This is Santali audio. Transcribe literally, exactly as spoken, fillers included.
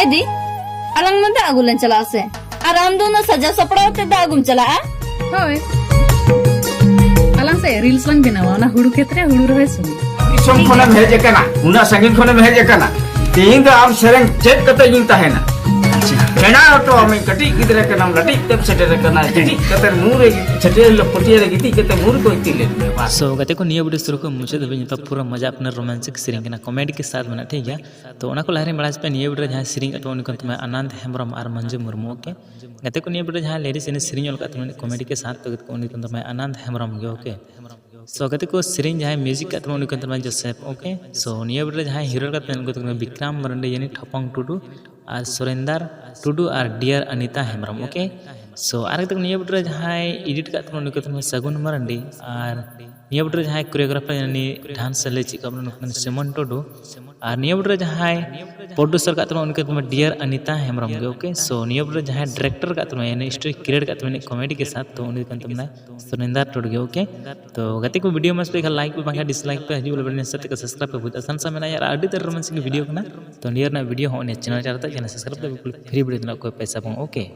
ᱮ ᱫᱤ, ᱟᱞᱟᱝ ᱢᱟ ᱫᱟᱜ ᱟᱹᱜᱩ ᱞᱮᱱ ᱪᱟᱞᱟᱜᱼᱟ ᱥᱮ? ᱟᱨ ᱟᱢ ᱫᱚ ᱚᱱᱟ ᱥᱟᱡᱟᱣ ᱥᱟᱯᱲᱟᱣ ᱛᱮ ᱫᱟᱜ ᱟᱹᱜᱩᱢ ᱪᱟᱞᱟᱜᱼᱟ? ᱦᱳᱭ, ᱟᱞᱟᱝ ᱥᱮ reels ᱞᱟᱝ ᱵᱮᱱᱟᱣᱟ, ᱚᱱᱟ ᱦᱩᱲᱩ ᱠᱷᱮᱛ ᱨᱮ ᱦᱩᱲᱩ ᱨᱚᱦᱚᱭ ᱥᱚᱢᱚᱭ᱾ ᱫᱤᱥᱚᱢ ᱠᱷᱚᱱᱮᱢ ᱦᱮᱡ ᱟᱠᱟᱱᱟ, ᱩᱱᱟᱹᱜ ᱥᱟᱺᱜᱤᱧ ᱠᱷᱚᱱᱮᱢ ᱦᱮᱡ ᱟᱠᱟᱱᱟ, ᱛᱮᱦᱮᱧ ᱫᱚ ᱟᱢ ᱥᱮᱨᱮᱧ ᱪᱮᱫ ᱠᱟᱛᱮ ᱤᱧ ᱛᱟᱦᱮᱱᱟ? ᱥᱮᱬᱟ ᱦᱚᱴᱚ ᱟᱢᱤᱧ, ᱠᱟᱹᱴᱤᱡ ᱜᱤᱫᱽᱨᱟᱹ ᱠᱟᱱᱟᱢ, ᱞᱟᱹᱴᱤᱡ ᱛᱮᱢ ᱥᱮᱴᱮᱨ ᱟᱠᱟᱱᱟ, ᱠᱟᱹᱴᱤᱡ ᱠᱟᱛᱮ ᱢᱩᱨᱮ ᱥᱮᱴᱮᱨ ᱞᱮ ᱯᱟᱹᱴᱭᱟᱹ ᱨᱮ ᱜᱤᱛᱤᱡ ᱠᱟᱛᱮ ᱢᱩᱨ ᱠᱚ ᱤᱛᱤᱡ ᱞᱮᱫ ᱢᱮᱭᱟ, ᱵᱟᱥ᱾ So ᱜᱟᱛᱮ ᱠᱚ, ᱱᱤᱭᱟᱹ video ᱥᱩᱨᱩ ᱠᱷᱚᱱ ᱢᱩᱪᱟᱹᱫ ᱫᱷᱟᱹᱵᱤᱡ ᱧᱮᱞ ᱯᱮ, ᱯᱩᱨᱟᱹ ᱢᱚᱡᱟ ᱟᱯᱱᱟᱨ romantic ᱥᱮᱨᱮᱧ ᱠᱟᱱᱟ, comedy ᱠᱮ ᱥᱟᱛᱷ ᱢᱮᱱᱟᱜᱼᱟ, ᱴᱷᱤᱠ ᱜᱮᱭᱟ? ᱛᱚ ᱚᱱᱟ ᱠᱚ ᱞᱟᱦᱟᱨᱮᱧ ᱵᱟᱲᱟᱭ ᱦᱚᱪᱚ ᱯᱮᱭᱟ, ᱱᱤᱭᱟᱹ video ᱨᱮ ᱡᱟᱦᱟᱸᱭ ᱥᱮᱨᱮᱧ ᱟᱠᱟᱫ ᱛᱟᱵᱚᱱᱟ ᱩᱱᱤ ᱠᱟᱱ ᱛᱟᱵᱚᱱᱟ ᱟᱱᱟᱱᱫ ᱦᱮᱢᱵᱨᱚᱢ ᱟᱨ ᱢᱚᱧᱡᱩ ᱢᱩᱨᱢᱩ, okay? ᱜᱟᱛᱮ ᱠᱚ, ᱱᱤᱭᱟᱹ video ᱨᱮ ᱡᱟᱦᱟᱸᱭ lyrics ᱮᱱᱮᱡ ᱥᱮᱨᱮᱧ ᱚᱞ ᱟᱠᱟᱫ ᱛᱟᱵᱚᱱᱟ comedy ᱠᱮ ᱥᱟᱛᱷ, ᱛᱚ ᱜᱟᱛᱮ ᱠᱚ, ᱩᱱᱤ ᱠᱟᱱ ᱛᱟᱵᱚᱱᱟ ᱟᱱᱟᱱᱫ ᱦᱮᱢᱵᱨᱚᱢ ᱜᱮ, okay? So ᱜᱟᱛᱮ ᱠᱚ, ᱥᱮᱨᱮᱧ ᱡᱟᱦᱟᱸᱭ music ᱟᱠᱟᱫ ᱛᱟᱵᱚᱱᱟ ᱩᱱᱤ ᱠᱟᱱ ᱛᱟᱵᱚᱱᱟ ᱡᱳᱥᱮᱯ, okay? So ᱱᱤᱭᱟᱹ video ᱨᱮ ᱡᱟᱦᱟᱸᱭ hero ᱟᱠᱟᱫ ᱛᱟᱵᱚᱱᱟ ᱩᱱᱠᱩ ᱠᱟᱱ ᱛᱟᱵᱚᱱᱟ ᱵᱤᱠᱨᱟᱢ ᱢᱟᱨᱟᱱᱰᱤ ᱭᱟᱱᱤ ᱴᱷᱚᱯᱚᱝ ᱴᱩᱰᱩ ᱟᱨ ᱥᱩᱨᱮᱱᱫᱟᱨ ᱴᱩᱰᱩ ᱟᱨ dear Anita Hembrom, okay? So ᱟᱨ ᱜᱟᱛᱮ ᱠᱚ, ᱱᱤᱭᱟᱹ video ᱨᱮ ᱡᱟᱦᱟᱸᱭ edit ᱟᱠᱟᱫ ᱛᱟᱵᱚᱱᱟ ᱩᱱᱤ ᱠᱟᱱ ᱛᱟᱵᱚᱱᱟ ᱥᱟᱹᱜᱩᱱ ᱢᱟᱨᱟᱱᱰᱤ ᱟᱨ ᱱᱤᱭᱟᱹ video ᱨᱮ ᱡᱟᱦᱟᱸᱭ choreographer ᱩᱱᱤ dance ᱮ ᱞᱟᱹᱭ ᱪᱮᱫ ᱠᱚ ᱩᱱᱤ ᱠᱟᱱ ᱛᱟᱵᱚᱱᱟ ᱥᱤᱢᱚᱱ ᱴᱩᱰᱩ ᱟᱨ ᱱᱤᱭᱟᱹ video ᱨᱮ ᱡᱟᱦᱟᱸᱭ producer ᱟᱠᱟᱫ ᱛᱟᱵᱚᱱᱟ ᱩᱱᱤ ᱠᱟᱱ ᱛᱟᱵᱚᱱᱟ dear ᱟᱱᱤᱛᱟ ᱦᱮᱢᱵᱨᱚᱢ ᱜᱮ, okay? So ᱱᱤᱭᱟᱹ video ᱨᱮ ᱡᱟᱦᱟᱸᱭ director ᱟᱠᱟᱫ ᱛᱟᱵᱚᱱᱟ ᱭᱟᱱᱤ story create ᱟᱠᱟᱫ ᱛᱟᱵᱚᱱᱟ comedy ᱠᱮ ᱥᱟᱛᱷ, ᱛᱚ ᱩᱱᱤ ᱠᱟᱱ ᱛᱟᱵᱚᱱᱟ ᱥᱩᱨᱮᱱᱫᱟᱨ ᱴᱩᱰᱩ ᱜᱮ, okay? ᱛᱚ ᱜᱟᱛᱮ ᱠᱚ, video ᱢᱚᱡᱽ ᱯᱮ ᱠᱷᱟᱱ like ᱯᱮ, ᱵᱟᱝᱠᱷᱟᱱ dislike ᱯᱮ, ᱦᱤᱡᱩᱜ ᱵᱚᱞᱮ ᱵᱮᱱ ᱥᱟᱛᱮ subscribe ᱯᱮ, ᱵᱩᱡᱽ ᱟᱥᱟᱱ ᱥᱟ ᱢᱮᱱᱟᱜᱼᱟ ᱟᱨ ᱟᱹᱰᱤ ᱩᱛᱟᱹᱨ romantic video ᱠᱟᱱᱟ᱾ ᱛᱚ ᱱᱤᱭᱟᱹ ᱨᱮᱱᱟᱜ video ᱦᱚᱸ ᱱᱤᱭᱟᱹ channel ᱪᱟᱞᱟᱜ ᱛᱮ channel subscribe ᱯᱮ, ᱵᱤᱞᱠᱩᱞ free video ᱨᱮᱱᱟᱜ ᱠᱳᱭ ᱯᱚᱭᱥᱟ ᱵᱟᱝ, okay?